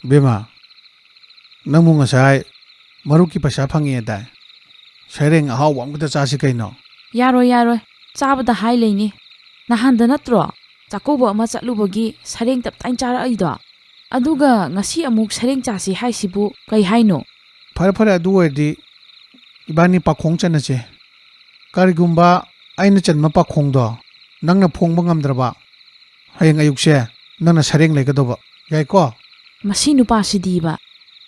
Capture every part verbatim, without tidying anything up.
ꯕꯦꯝꯃ, ꯅꯪꯕꯨ ꯉꯁꯥꯏ ꯃꯔꯨꯞꯀꯤ ꯄꯩꯁꯥ ꯐꯪꯉꯦꯗꯥꯏ? ꯁꯩꯔꯦꯡ ꯑꯍꯥꯎꯕ ꯑꯃꯈꯛꯇ ꯆꯥꯁꯤ ꯀꯩꯅꯣ? ꯌꯥꯔꯣꯏ, ꯌꯥꯔꯣꯏ꯫ ꯆꯥꯕꯗ ꯍꯥꯏ ꯂꯩꯅꯤ꯫ ꯅꯍꯥꯟꯗ ꯅꯠꯇ꯭ꯔꯣ ꯆꯥꯛꯀꯧꯕ ꯑꯃ ꯆꯠꯂꯨꯕꯒꯤ ꯁꯔꯦꯡ ꯇꯞꯇꯥꯏꯅ ꯆꯥꯔꯛꯏꯗꯣ? ꯑꯗꯨꯒ ꯉꯁꯤ ꯑꯃꯨꯛ ꯁꯔꯦꯡ ꯆꯥꯁꯤ ꯍꯥꯏꯁꯤꯕꯨ ꯀꯩ ꯍꯥꯏꯅꯣ? ꯐꯔꯦ, ꯐꯔꯦ, ꯑꯗꯨ ꯑꯣꯏꯔꯗꯤ ꯏꯕꯥꯅꯤ ꯄꯥꯈꯣꯡ ꯆꯟꯅꯁꯦ꯫ ꯀꯔꯤꯒꯨꯝꯕ ꯑꯩꯅ ꯆꯟꯕ ꯄꯥꯈꯣꯡꯗꯣ ꯅꯪꯅ ꯐꯣꯡꯕ ꯉꯝꯗ꯭ꯔꯕ, ꯍꯌꯦꯡ ꯑꯌꯨꯛꯁꯦ ꯅꯪꯅ ꯁꯔꯦꯡ ꯂꯩꯒꯗꯧꯕ꯫ ꯌꯥꯏꯀꯣ? ꯃꯁꯤ ꯅꯨꯄꯥꯁꯤꯗꯤꯕ,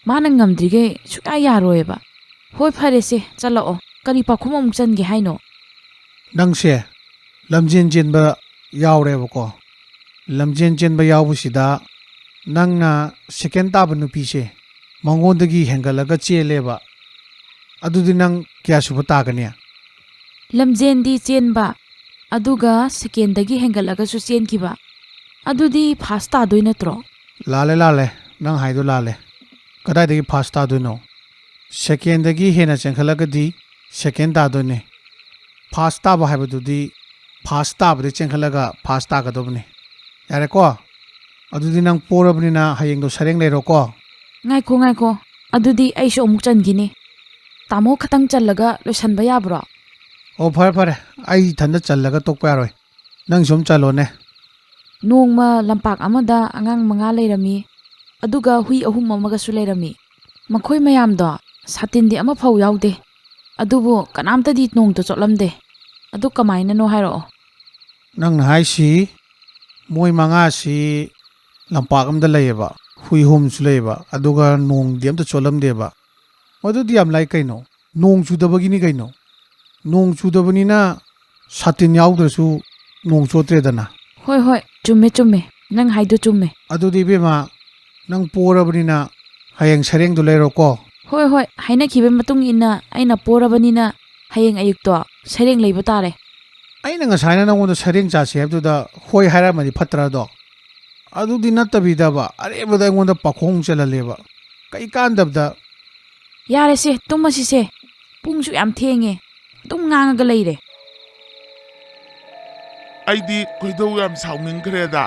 ꯃꯥꯅ ꯉꯝꯗ꯭ꯔꯤꯈꯩ ꯁꯨꯛꯌꯥ ꯌꯥꯔꯣꯏꯕ꯫ ꯍꯣꯏ, ꯐꯔꯦꯁꯦ, ꯆꯠꯂꯛꯑꯣ꯫ ꯀꯔꯤ ꯄꯥꯈꯣꯡ ꯑꯃꯨꯛ ꯆꯟꯒꯦ ꯍꯥꯏꯅꯣ? ꯅꯪꯁꯦ ꯂꯝꯖꯦꯟ ꯆꯦꯟꯕ ꯌꯥꯎꯔꯦꯕꯀꯣ꯫ ꯂꯝꯖꯦꯟ ꯆꯦꯟꯕ ꯌꯥꯎꯕꯁꯤꯗ ꯅꯪꯅ ꯁꯦꯀꯦꯟ ꯇꯥꯕ ꯅꯨꯄꯤꯁꯦ ꯃꯉꯣꯟꯗꯒꯤ ꯍꯦꯟꯒꯠꯂꯒ ꯆꯦꯜꯂꯦꯕ꯫ ꯑꯗꯨꯗꯤ ꯅꯪ ꯀꯌꯥ ꯁꯨꯕ ꯇꯥꯒꯅꯤ? ꯂꯝꯖꯦꯟꯗꯤ ꯆꯦꯟꯕ, ꯑꯗꯨꯒ ꯁꯦꯀꯦꯟꯗꯒꯤ ꯍꯦꯟꯒꯠꯂꯒꯁꯨ ꯆꯦꯟꯈꯤꯕ꯫ ꯑꯗꯨꯗꯤ ꯐꯥꯔꯁ ꯇꯥꯗꯣꯏ ꯅꯠꯇ꯭ꯔꯣ? ꯂꯥꯜꯂꯦ, ꯂꯥꯜꯂꯦ꯫ ꯅꯪ ꯍꯥꯏꯗꯣ ꯂꯥꯜꯂꯦ꯫ ꯀꯗꯥꯏꯗꯒꯤ ꯐꯥꯔꯁ ꯇꯥꯗꯣꯏꯅꯣ? ꯁꯦꯀꯦꯟꯗꯒꯤ ꯍꯦꯟꯅ ꯆꯦꯟꯈꯠꯂꯒꯗꯤ ꯁꯦꯀꯦꯟ ꯇꯥꯗꯣꯏꯅꯦ꯫ ꯐꯥꯔꯁ ꯇꯥꯕ ꯍꯥꯏꯕꯗꯨꯗꯤ ꯐꯥꯔꯁ ꯇꯥꯕꯗꯒꯤ ꯆꯦꯟꯈꯠꯂꯒ ꯐꯥꯔꯁ ꯇꯥꯒꯗꯕꯅꯤ꯫ ꯌꯥꯔꯦꯀꯣ? ꯑꯗꯨꯗꯤ ꯅꯪ ꯄꯣꯔꯕꯅꯤꯅ ꯍꯌꯦꯡꯗꯣ ꯁꯔꯦꯡ ꯂꯩꯔꯣꯀꯣ꯫ ꯉꯥꯏꯈꯣ, ꯉꯥꯏꯈꯣ꯫ ꯑꯗꯨꯗꯤ ꯑꯩꯁꯨ ꯑꯃꯨꯛ ꯆꯟꯈꯤꯅꯤ꯫ ꯇꯥꯃꯣ ꯈꯇꯪ ꯆꯜꯂꯒ ꯂꯣꯏꯁꯟꯕ ꯌꯥꯕ꯭ꯔꯣ? ꯑꯣ, ꯐꯔꯦ, ꯐꯔꯦ꯫ ꯑꯩ ꯏꯊꯟꯗ ꯆꯜꯂꯒ ꯇꯣꯛꯄ ꯌꯥꯔꯣꯏ꯫ ꯅꯪꯁꯨ ꯑꯃ ꯆꯜꯂꯣꯅꯦ꯫ ꯅꯣꯡꯃ ꯂꯝꯄꯥꯛ ꯑꯃꯗ ꯑꯉꯥꯡ ꯃꯉꯥ ꯂꯩꯔꯝꯃꯤ, ꯑꯗꯨꯒ ꯍꯨꯏ ꯑꯍꯨꯝ ꯑꯃꯒꯁꯨ ꯂꯩꯔꯝꯃꯤ꯫ ꯃꯈꯣꯏ ꯃꯌꯥꯝꯗꯣ ꯁꯥꯇꯤꯟꯗꯤ ꯑꯃꯐꯥꯎ ꯌꯥꯎꯗꯦ, ꯑꯗꯨꯕꯨ ꯀꯅꯥꯝꯇꯗꯤ ꯅꯣꯡꯗ ꯆꯣꯠꯂꯝꯗꯦ꯫ ꯑꯗꯨ ꯀꯃꯥꯏꯅꯅꯣ ꯍꯥꯏꯔꯛꯑꯣ꯫ ꯅꯪꯅ ꯍꯥꯏꯁꯤ ꯃꯣꯏ ꯃꯉꯥꯁꯤ ꯂꯝꯄꯥꯛ ꯑꯃꯗ ꯂꯩꯌꯦꯕ, ꯍꯨꯏ ꯑꯍꯨꯝꯁꯨ ꯂꯩꯌꯦꯕ, ꯑꯗꯨꯒ ꯅꯣꯡꯗꯤ ꯑꯝꯇ ꯆꯣꯠꯂꯝꯗꯦꯕ꯫ ꯃꯗꯨꯗꯤ ꯌꯥꯝ ꯂꯥꯏ ꯀꯩꯅꯣ, ꯅꯣꯡ ꯆꯨꯗꯕꯒꯤꯅꯤ ꯀꯩꯅꯣ꯫ ꯅꯣꯡ ꯆꯨꯗꯕꯅꯤꯅ ꯁꯥꯇꯤꯟ ꯌꯥꯎꯗ꯭ꯔꯁꯨ ꯅꯣꯡ ꯆꯣꯠꯇ꯭ꯔꯦꯗꯅ꯫ ꯍꯣꯏ, ꯍꯣꯏ, ꯆꯨꯝꯃꯦ, ꯆꯨꯝꯃꯦ, ꯅꯪ ꯍꯥꯏꯗꯣ ꯆꯨꯝꯃꯦ꯫ ꯑꯗꯨꯗꯤ ꯏꯕꯦꯝꯃ, ꯅꯪ ꯄꯣꯔꯕꯅꯤꯅ ꯍꯌꯦꯡ ꯁꯔꯦꯡꯗꯣ ꯂꯩꯔꯣꯀꯣ꯫ ꯍꯣꯏ, ꯍꯣꯏ, ꯍꯥꯏꯅꯈꯤꯕ ꯃꯇꯨꯡ ꯏꯟꯅ ꯑꯩꯅ ꯄꯣꯔꯕꯅꯤꯅ ꯍꯌꯦꯡ ꯑꯌꯨꯛꯇꯣ ꯁꯔꯦꯡ ꯂꯩꯕ ꯇꯥꯔꯦ꯫ ꯑꯩꯅ ꯉꯁꯥꯏꯅ ꯅꯪꯉꯣꯟꯗ ꯁꯔꯦꯡ ꯆꯥꯁꯤ ꯍꯥꯏꯕꯗꯨꯗ ꯍꯣꯏ ꯍꯥꯏꯔꯝꯃꯗꯤ ꯐꯠꯇ꯭ꯔꯗꯣ? ꯑꯗꯨꯗꯤ ꯅꯠꯇꯕꯤꯗꯕ, ꯑꯔꯦꯝꯕꯗ ꯑꯩꯉꯣꯟꯗ ꯄꯥꯈꯣꯡ ꯆꯜꯍꯜꯂꯦꯕ꯫ ꯀꯩ ꯀꯥꯟꯗꯕꯗ꯫ ꯌꯥꯔꯦꯁꯦ, ꯇꯨꯝꯃꯁꯤꯁꯦ꯫ ꯄꯨꯡꯁꯨ ꯌꯥꯝ ꯊꯦꯡꯉꯦ꯫ ꯑꯗꯨꯝ ꯉꯥꯡꯉꯒ ꯂꯩꯔꯦ꯫ ꯑꯩꯗꯤ ꯈꯣꯏꯗꯧ ꯌꯥꯝ ꯁꯥꯎꯅꯤꯡꯈ꯭ꯔꯦꯗ꯫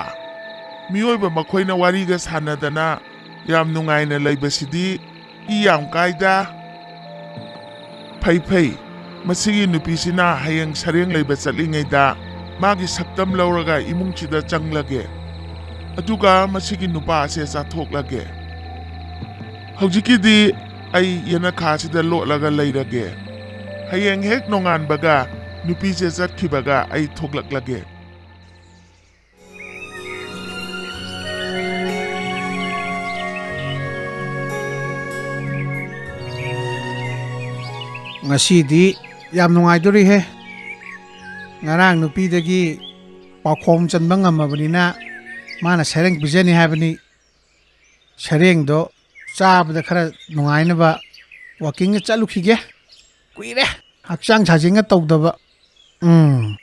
ꯃꯤꯑꯣꯏꯕ ꯃꯈꯣꯏꯅ ꯋꯥꯔꯤꯒ ꯁꯥꯟꯅꯗꯅ ꯌꯥꯝ ꯅꯨꯡꯉꯥꯏꯅ ꯂꯩꯕꯁꯤꯗꯤ ꯏ ꯌꯥꯝ ꯀꯥꯏꯗ꯫ ꯐꯩ ꯐꯩ, ꯃꯁꯤꯒꯤ ꯅꯨꯄꯤꯁꯤꯅ ꯍꯌꯦꯡ ꯁꯔꯦꯡ ꯂꯩꯕ ꯆꯠꯂꯤꯉꯩꯗ ꯃꯥꯒꯤ ꯁꯛꯇꯝ ꯂꯧꯔꯒ ꯏꯃꯨꯡꯁꯤꯗ ꯆꯪꯂꯒꯦ꯫ ꯑꯗꯨꯒ ꯃꯁꯤꯒꯤ ꯅꯨꯄꯥ ꯑꯁꯦ ꯆꯥꯊꯣꯛꯂꯒꯦ꯫ ꯍꯧꯖꯤꯛꯀꯤꯗꯤ ꯑꯩ ꯌꯦꯅꯈꯥꯁꯤꯗ ꯂꯣꯠꯂꯒ ꯂꯩꯔꯒꯦ꯫ ꯍꯌꯦꯡ ꯍꯦꯛ ꯅꯣꯡꯉꯥꯟꯕꯒ ꯅꯨꯄꯤꯁꯦ ꯆꯠꯈꯤꯕꯒ ꯑꯩ ꯊꯣꯛꯂꯛꯂꯒꯦ꯫ ꯉꯁꯤꯗꯤ ꯌꯥꯝ ꯅꯨꯡꯉꯥꯏꯗꯣꯔꯤꯍꯦ꯫ ꯉꯔꯥꯡ ꯅꯨꯄꯤꯗꯒꯤ ꯄꯥꯎꯈꯣꯝ ꯆꯟꯕ ꯉꯝꯃꯕꯅꯤꯅ ꯃꯥꯅ ꯁꯔꯦꯡ ꯄꯤꯖꯅꯤ ꯍꯥꯏꯕꯅꯤ꯫ ꯁꯔꯦꯡꯗꯣ ꯆꯥꯕꯗ ꯈꯔ ꯅꯨꯡꯉꯥꯏꯅꯕ ꯋꯥꯛꯀꯤꯡꯒ ꯆꯠꯂꯨꯈꯤꯒꯦ꯫ ꯀꯨꯏꯔꯦ ꯍꯛꯆꯥꯡ ꯁꯥꯖꯦꯟꯒ ꯇꯧꯗꯕ꯫ ꯎꯝ꯫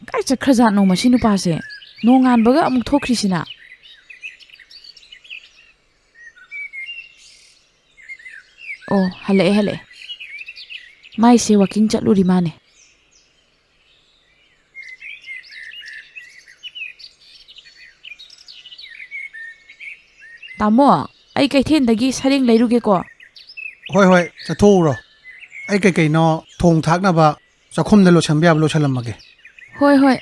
ꯀꯥꯏ ꯆꯠꯈ꯭ꯔꯖꯥꯠꯅꯣ ꯃꯁꯤ ꯅꯨꯄꯥꯁꯦ? ꯅꯣꯡꯉꯥꯟꯕꯒ ꯑꯃꯨꯛ ꯊꯣꯛꯈ꯭ꯔꯤꯁꯤꯅ꯫ ꯑꯣ, ꯍꯜꯂꯛꯑꯦ, ꯍꯜꯂꯛꯑꯦ꯫ ꯃꯥꯏꯁꯦ ꯋꯥꯛꯀꯤꯡ ꯆꯠꯂꯨꯔꯤ ꯃꯥꯅꯦ꯫ ꯇꯥꯃꯣ, ꯑꯩ ꯀꯩꯊꯦꯜꯗꯒꯤ ꯁꯔꯦꯡ ꯂꯩꯔꯨꯒꯦꯀꯣ꯫ ꯍꯣꯏ, ꯍꯣꯏ, ꯆꯠꯊꯣꯛꯎꯔꯣ꯫ ꯑꯩ ꯀꯩꯀꯩꯅꯣ ꯊꯣꯡ ꯊꯥꯛꯅꯕ ꯆꯥꯛꯈꯨꯝꯗ ꯂꯣꯏꯁꯟꯕ ꯌꯥꯕ ꯂꯣꯏꯁꯜꯂꯝꯃꯒꯦ꯫ ꯍꯣꯏ, ꯍꯣꯏ꯫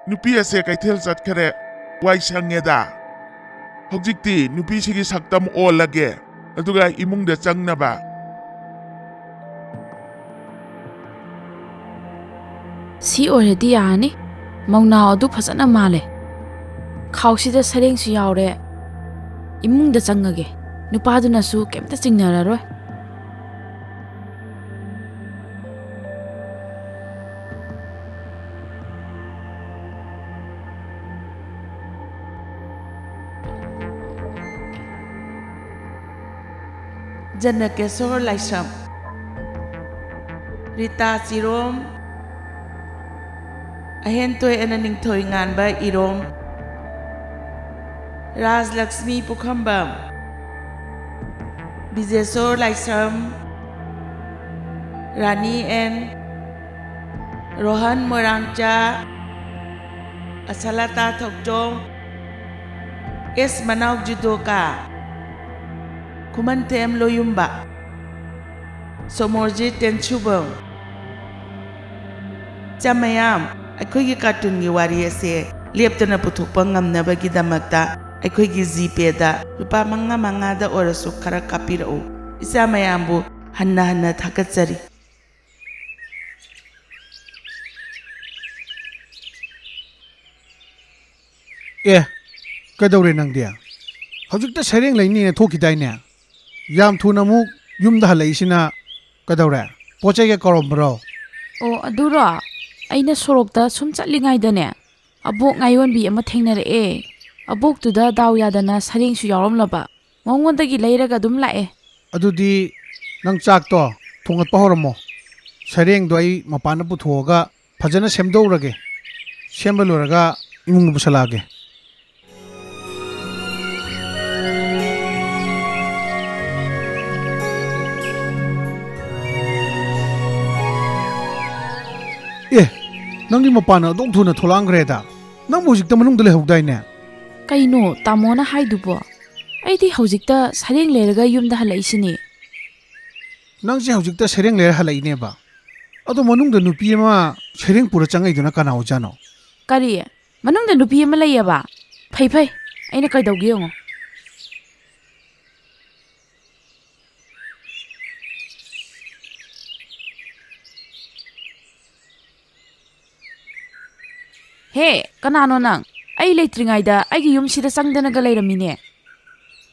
ꯅꯨꯄꯤ ꯑꯁꯦ ꯀꯩꯊꯦꯜ ꯆꯠꯈꯔꯦ꯫ ꯋꯥꯏ ꯁꯪꯉꯦꯗ꯫ ꯍꯧꯖꯤꯛꯇꯤ ꯅꯨꯄꯤꯁꯤꯒꯤ ꯁꯛꯇꯝ ꯑꯣꯜꯂꯒꯦ, ꯑꯗꯨꯒ ꯏꯃꯨꯡꯗ ꯆꯪꯅꯕ꯫ ꯁꯤ ꯑꯣꯏꯔꯗꯤ ꯌꯥꯔꯅꯤ꯫ ꯃꯧꯅꯥꯎ ꯑꯗꯨ ꯐꯖꯅ ꯃꯥꯜꯂꯦ꯫ ꯈꯥꯎꯁꯤꯗ ꯁꯔꯦꯡꯁꯨ ꯌꯥꯎꯔꯦ꯫ ꯏꯃꯨꯡꯗ ꯆꯪꯉꯒꯦ꯫ ꯅꯨꯄꯥꯗꯨꯅꯁꯨ ꯀꯩꯝꯇ ꯆꯤꯡꯅꯔꯔꯣꯏ꯫ ꯖꯅꯀꯦꯁꯣꯔ ꯂꯥꯏꯁ꯭ꯔꯝ, ꯔꯤꯇꯥ ꯆꯤꯔꯣꯝ, ꯑꯍꯦꯟꯇꯣꯏ ꯑꯦꯟ ꯅꯤꯡꯊꯣꯏ ꯉꯥꯟꯕ ꯏꯔꯣꯝ, ꯔꯥꯖꯂꯛꯁꯃꯤ ꯄꯨꯈꯝꯕꯝ, ꯕꯤꯖꯦꯁꯣꯔ ꯂꯥꯏꯁ꯭ꯔꯝ, ꯔꯥꯅꯤ ꯑꯦꯟ, ꯔꯣꯍꯟ ꯃꯣꯏꯔꯥꯡꯆꯥ, ꯑꯁꯂꯇꯥ ꯊꯣꯛꯆꯣꯝ, ꯑꯦꯁ ꯃꯅꯥꯎ ꯖꯨꯗꯣꯀꯥ, ꯈꯨꯃꯟꯊꯦꯝ ꯂꯣꯌꯨꯝꯕ, ꯁꯣꯃꯣꯔꯖꯤꯠ ꯇꯦꯟꯁꯨꯕꯝ꯫ ꯏꯆꯥ ꯃꯌꯥꯝ, ꯑꯩꯈꯣꯏꯒꯤ ꯀꯥꯔꯇꯨꯟꯒꯤ ꯋꯥꯔꯤ ꯑꯁꯦ ꯂꯦꯞꯇꯅ ꯄꯨꯊꯣꯛꯄ ꯉꯝꯅꯕꯒꯤꯗꯃꯛꯇ ꯑꯩꯈꯣꯏꯒꯤ ꯖꯤꯄꯦꯗ ꯂꯨꯄꯥ ꯃꯉꯥ ꯃꯉꯥꯗ ꯑꯣꯏꯔꯁꯨ ꯈꯔ ꯀꯥꯞꯄꯤꯔꯛꯎ꯫ ꯏꯆꯥ ꯃꯌꯥꯝꯕꯨ ꯍꯟꯅ ꯍꯟꯅ ꯊꯥꯒꯠꯆꯔꯤ꯫ ꯑꯦ, ꯀꯩꯗꯧꯔꯦ ꯅꯪꯗꯤ? ꯍꯧꯖꯤꯛꯇ ꯁꯩꯔꯦꯡ ꯂꯩꯅꯤꯅ ꯊꯣꯛꯈꯤꯗꯥꯏꯅꯦ? ꯌꯥꯝ ꯊꯨꯅ ꯑꯃꯨꯛ ꯌꯨꯝꯗ ꯍꯜꯂꯛꯏꯁꯤꯅ ꯀꯩꯗꯧꯔꯦ? ꯄꯣꯠ ꯆꯩꯒ ꯀꯧꯔꯝꯕ꯭ꯔꯣ? ꯑꯣ, ꯑꯗꯨꯔꯣ? ꯑꯩꯅ ꯁꯣꯔꯣꯛꯇ ꯁꯨꯝ ꯆꯠꯂꯤꯉꯩꯗꯅꯦ, ꯑꯕꯣꯛ ꯉꯥꯌꯣꯟꯕꯤ ꯑꯃ ꯊꯦꯡꯅꯔꯛꯑꯦ꯫ ꯑꯕꯣꯛꯇꯨꯗ ꯗꯥꯎ ꯌꯥꯗꯅ ꯁꯔꯦꯡꯁꯨ ꯌꯥꯎꯔꯝꯂꯕ꯫ ꯃꯉꯣꯟꯗꯒꯤ ꯂꯩꯔꯒ ꯑꯗꯨꯝ ꯂꯥꯛꯑꯦ꯫ ꯑꯗꯨꯗꯤ ꯅꯪ ꯆꯥꯛꯇꯣ ꯊꯣꯡꯒꯠꯄ ꯍꯧꯔꯝꯃꯣ꯫ ꯁꯔꯦꯡꯗꯣ ꯑꯩ ꯃꯄꯥꯟꯗ ꯄꯨꯊꯣꯛꯑꯒ ꯐꯖꯅ ꯁꯦꯝꯗꯣꯛꯎꯔꯒꯦ꯫ ꯁꯦꯝꯕ ꯂꯣꯏꯔꯒ ꯏꯃꯨꯡꯗ ꯄꯨꯁꯜꯂꯛꯑꯒꯦ꯫ ꯑꯦ, ꯅꯪꯗꯤ ꯃꯄꯥꯟ ꯑꯗꯨꯛ ꯊꯨꯅ ꯊꯣꯛꯂꯛꯑꯝꯈ꯭ꯔꯦꯗ꯫ ꯅꯪꯕꯨ ꯍꯧꯖꯤꯛꯇ ꯃꯅꯨꯡꯗ ꯂꯩꯍꯧꯗꯥꯏꯅꯦ? ꯀꯩꯅꯣ ꯇꯥꯃꯣꯅ ꯍꯥꯏꯗꯨꯕꯣ? ꯑꯩꯗꯤ ꯍꯧꯖꯤꯛꯇ ꯁꯔꯦꯡ ꯂꯩꯔꯒ ꯌꯨꯝꯗ ꯍꯜꯂꯛꯏꯁꯤꯅꯤ꯫ ꯅꯪꯁꯦ ꯍꯧꯖꯤꯛꯇ ꯁꯔꯦꯡ ꯂꯩꯔ ꯍꯜꯂꯛꯏꯅꯦꯕ? ꯑꯗꯣ ꯃꯅꯨꯡꯗ ꯅꯨꯄꯤ ꯑꯃ ꯁꯔꯦꯡ ꯄꯨꯔ ꯆꯪꯉꯛꯏꯗꯨꯅ ꯀꯅꯥ ꯑꯣꯏꯖꯥꯠꯅꯣ? ꯀꯔꯤ? ꯃꯅꯨꯡꯗ ꯅꯨꯄꯤ ꯑꯃ ꯂꯩꯌꯦꯕ? ꯐꯩ, ꯐꯩ꯫ ꯑꯩꯅ ꯀꯩꯗꯧꯒꯦ ꯌꯦꯡꯉꯣ꯫ ꯍꯦ, ꯀꯅꯥꯅꯣ ꯅꯪ? ꯑꯩ ꯂꯩꯇ꯭ꯔꯤꯉꯩꯗ ꯑꯩꯒꯤ ꯌꯨꯝꯁꯤꯗ ꯆꯪꯗꯅꯒ ꯂꯩꯔꯝꯃꯤꯅꯦ꯫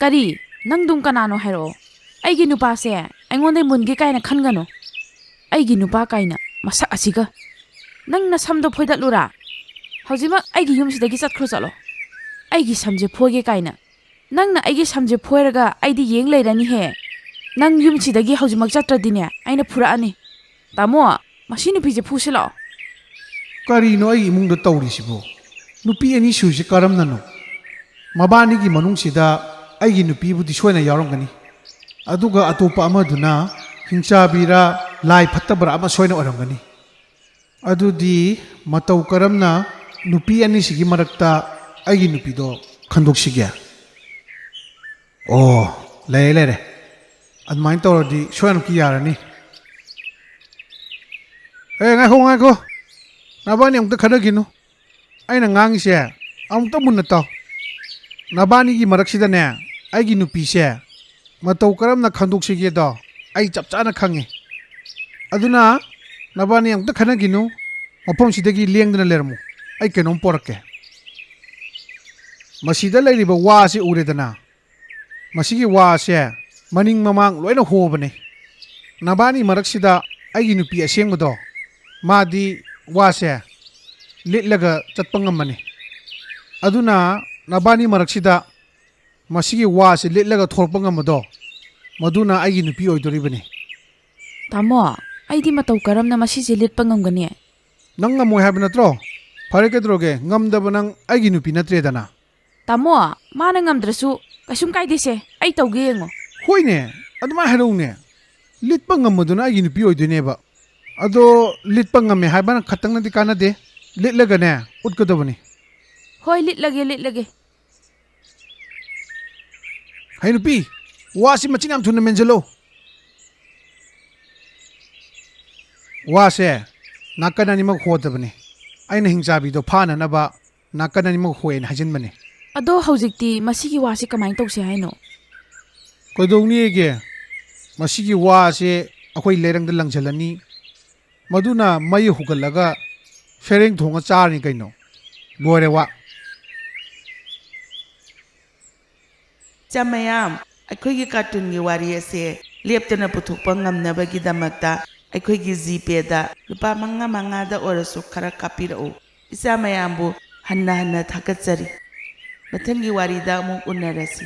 ꯀꯔꯤ? ꯅꯪꯗꯨꯝ ꯀꯅꯥꯅꯣ ꯍꯥꯏꯔꯛꯑꯣ꯫ ꯑꯩꯒꯤ ꯅꯨꯄꯥꯁꯦ ꯑꯩꯉꯣꯟꯗꯩ ꯃꯨꯟꯒꯦ ꯀꯥꯏꯅ ꯈꯟꯒꯅꯨ꯫ ꯑꯩꯒꯤ ꯅꯨꯄꯥ ꯀꯥꯏꯅ ꯃꯁꯛ ꯑꯁꯤꯒ꯫ ꯅꯪ ꯅꯁꯝꯗꯣ ꯐꯣꯏꯗꯠꯂꯨꯔꯥ? ꯍꯧꯖꯤꯛꯃꯛ ꯑꯩꯒꯤ ꯌꯨꯝꯁꯤꯗꯒꯤ ꯆꯠꯈ꯭ꯔꯣ ꯆꯠꯂꯣ꯫ ꯑꯩꯒꯤ ꯁꯝꯁꯦ ꯐꯣꯏꯒꯦ ꯀꯥꯏꯅ꯫ ꯅꯪꯅ ꯑꯩꯒꯤ ꯁꯝꯁꯦ ꯐꯣꯏꯔꯒ ꯑꯩꯗꯤ ꯌꯦꯡ ꯂꯩꯔꯅꯤꯍꯦ꯫ ꯅꯪ ꯌꯨꯝꯁꯤꯗꯒꯤ ꯍꯧꯖꯤꯛꯃꯛ ꯆꯠꯇ꯭ꯔꯗꯤꯅꯦ, ꯑꯩꯅ ꯐꯨꯔꯛꯑꯅꯤ꯫ ꯇꯥꯃꯣ, ꯃꯁꯤ ꯅꯨꯄꯤꯁꯦ ꯐꯨꯁꯤ ꯂꯥꯛꯑꯣ꯫ ꯀꯔꯤꯅꯣ ꯑꯩꯒꯤ ꯏꯃꯨꯡꯗ ꯇꯧꯔꯤꯁꯤꯕꯨ? ꯅꯨꯄꯤ ꯑꯅꯤ ꯁꯨꯔꯤꯁꯤ ꯀꯔꯝꯅꯅꯣ? ꯃꯕꯥꯅꯤꯒꯤ ꯃꯅꯨꯡꯁꯤꯗ ꯑꯩꯒꯤ ꯅꯨꯄꯤꯕꯨꯗꯤ ꯁꯣꯏꯅ ꯌꯥꯎꯔꯝꯒꯅꯤ, ꯑꯗꯨꯒ ꯑꯇꯣꯞꯄ ꯑꯃꯗꯨꯅ ꯍꯤꯡꯆꯥꯕꯤꯔ ꯂꯥꯏ ꯐꯠꯇꯕ꯭ꯔꯥ ꯑꯃ ꯁꯣꯏꯅ ꯑꯣꯏꯔꯝꯒꯅꯤ꯫ ꯑꯗꯨꯗꯤ ꯃꯇꯧ ꯀꯔꯝꯅ ꯅꯨꯄꯤ ꯑꯅꯤꯁꯤꯒꯤ ꯃꯔꯛꯇ ꯑꯩꯒꯤ ꯅꯨꯄꯤꯗꯣ ꯈꯟꯗꯣꯛꯁꯤꯒꯦ? ꯑꯣ, ꯂꯩꯔꯦ, ꯂꯩꯔꯦ꯫ ꯑꯗꯨꯃꯥꯏꯅ ꯇꯧꯔꯗꯤ ꯁꯣꯏꯗꯅꯃꯛꯀꯤ ꯌꯥꯔꯅꯤ꯫ ꯑꯦ, ꯉꯥꯏꯈꯣ, ꯉꯥꯏꯈꯣ꯫ ꯅꯕꯥꯅꯤ ꯑꯃꯨꯛꯇ ꯈꯟꯅꯈꯤꯅꯨ꯫ ꯑꯩꯅ ꯉꯥꯡꯉꯤꯁꯦ ꯑꯃꯨꯛꯇ ꯃꯨꯟꯅ ꯇꯥꯎ꯫ ꯅꯕꯥꯅꯤꯒꯤ ꯃꯔꯛꯁꯤꯗꯅꯦ, ꯑꯩꯒꯤ ꯅꯨꯄꯤꯁꯦ ꯃꯇꯧ ꯀꯔꯝꯅ ꯈꯟꯗꯣꯛꯁꯤꯒꯦꯗꯣ ꯑꯩ ꯆꯞ ꯆꯥꯅ ꯈꯪꯉꯤ꯫ ꯑꯗꯨꯅ ꯅꯕꯥꯅꯤ ꯑꯃꯨꯛꯇ ꯈꯟꯅꯈꯤꯅꯨ꯫ ꯃꯐꯝꯁꯤꯗꯒꯤ ꯂꯦꯡꯗꯅ ꯂꯩꯔꯝꯃꯨ꯫ ꯑꯩ ꯀꯩꯅꯣꯝ ꯄꯣꯔꯛꯀꯦ꯫ ꯃꯁꯤꯗ ꯂꯩꯔꯤꯕ ꯋꯥꯁꯤ ꯎꯔꯦꯗꯅ? ꯃꯁꯤꯒꯤ ꯋꯥꯁꯦ ꯃꯅꯤꯡ ꯃꯃꯥꯡ ꯂꯣꯏꯅ ꯍꯣꯕꯅꯤ꯫ ꯅꯕꯥꯅꯤ ꯃꯔꯛꯁꯤꯗ ꯑꯩꯒꯤ ꯅꯨꯄꯤ ꯑꯁꯦꯡꯕꯗꯣ, ꯃꯥꯗꯤ ꯋꯥꯁꯦ ꯂꯤꯠꯂꯒ ꯆꯠꯄ ꯉꯝꯕꯅꯤ꯫ ꯑꯗꯨꯅ ꯅꯕꯥꯅꯤ ꯃꯔꯛꯁꯤꯗ ꯃꯁꯤꯒꯤ ꯋꯥꯁꯦ ꯂꯤꯠꯂꯒ ꯊꯣꯔꯛꯄ ꯉꯝꯕꯗꯣ, ꯃꯗꯨꯅ ꯑꯩꯒꯤ ꯅꯨꯄꯤ ꯑꯣꯏꯗꯣꯔꯤꯕꯅꯤ꯫ ꯇꯥꯃꯣ, ꯑꯩꯗꯤ ꯃꯇꯧ ꯀꯔꯝꯅ ꯃꯁꯤꯁꯦ ꯂꯤꯠꯄ ꯉꯝꯒꯅꯤ? ꯅꯪ ꯉꯝꯃꯣꯏ ꯍꯥꯏꯕ ꯅꯠꯇ꯭ꯔꯣ? ꯐꯔꯦ, ꯀꯩꯗꯧꯔꯒꯦ? ꯉꯝꯗꯕ ꯅꯪ ꯑꯩꯒꯤ ꯅꯨꯄꯤ ꯅꯠꯇ꯭ꯔꯦꯗꯅ꯫ ꯇꯥꯃꯣ, ꯃꯥꯅ ꯉꯝꯗ꯭ꯔꯁꯨ ꯀꯩꯁꯨꯝ ꯀꯥꯏꯗꯦꯁꯦ, ꯑꯩ ꯇꯧꯒꯦ, ꯌꯦꯡꯉꯣ꯫ ꯍꯣꯏꯅꯦ, ꯑꯗꯨꯃꯥꯏꯅ ꯍꯥꯏꯔꯛꯎꯅꯦ꯫ ꯂꯤꯠꯄ ꯉꯝꯕꯗꯨꯅ ꯑꯩꯒꯤ ꯅꯨꯄꯤ ꯑꯣꯏꯗꯣꯏꯅꯦꯕ꯫ ꯑꯗꯣ ꯂꯤꯠꯄ ꯉꯝꯃꯦ ꯍꯥꯏꯕꯅ ꯈꯛꯇꯪꯅꯗꯤ ꯀꯥꯟꯅꯗꯦ꯫ ꯂꯤꯠꯂꯒꯅꯦ, ꯎꯠꯀꯗꯕꯅꯤ꯫ ꯍꯣꯏ, ꯂꯤꯠꯂꯒꯦ, ꯂꯤꯠꯂꯒꯦ꯫ ꯍꯩ ꯅꯨꯄꯤ, ꯋꯥꯁꯤ ꯃꯆꯤꯟ ꯌꯥꯝ ꯊꯨꯅ ꯃꯦꯟꯁꯤꯜꯂꯨ꯫ ꯋꯥꯁꯦ ꯅꯥꯀꯟ ꯑꯅꯤꯃꯛ ꯍꯣꯗꯕꯅꯤ꯫ ꯑꯩꯅ ꯍꯤꯡꯆꯥꯕꯤꯗꯣ ꯐꯥꯅꯅꯕ ꯅꯥꯀꯟ ꯑꯅꯤꯃꯛ ꯍꯣꯏꯅ ꯍꯥꯏꯖꯤꯟꯕꯅꯤ꯫ ꯑꯗꯣ ꯍꯧꯖꯤꯛꯇꯤ ꯃꯁꯤꯒꯤ ꯋꯥꯁꯤ ꯀꯃꯥꯏꯅ ꯇꯧꯁꯦ ꯍꯥꯏꯅꯣ? ꯀꯩꯗꯧꯅꯤꯒꯦ? ꯃꯁꯤꯒꯤ ꯋꯥꯁꯦ ꯑꯩꯈꯣꯏ ꯂꯩꯔꯪꯗ ꯂꯪꯁꯤꯜꯂꯅꯤ꯫ ꯃꯗꯨꯅ ꯃꯩ ꯍꯧꯒꯠꯂꯒ ꯁꯦꯔꯦꯡ ꯊꯣꯡꯉ ꯆꯥꯔꯅꯤ ꯀꯩꯅꯣ꯫ ꯂꯣꯏꯔꯦ ꯋꯥ꯫ ꯏꯆꯥ ꯃꯌꯥꯝ, ꯑꯩꯈꯣꯏꯒꯤ ꯀꯥꯔꯇꯨꯟꯒꯤ ꯋꯥꯔꯤ ꯑꯁꯦ ꯂꯦꯞꯇꯅ ꯄꯨꯊꯣꯛꯄ ꯉꯝꯅꯕꯒꯤꯗꯃꯛꯇ ꯑꯩꯈꯣꯏꯒꯤ ꯖꯤꯄꯦꯗ ꯂꯨꯄꯥ ꯃꯉꯥ ꯃꯉꯥꯗ ꯑꯣꯏꯔꯁꯨ ꯈꯔ ꯀꯥꯞꯄꯤꯔꯛꯎ꯫ ꯏꯆꯥ ꯃꯌꯥꯝꯕꯨ ꯍꯟꯅ ꯍꯟꯅ ꯊꯥꯒꯠꯆꯔꯤ꯫ ꯃꯊꯪꯒꯤ ꯋꯥꯔꯤꯗ ꯑꯃꯨꯛ ꯎꯅꯔꯁꯤ꯫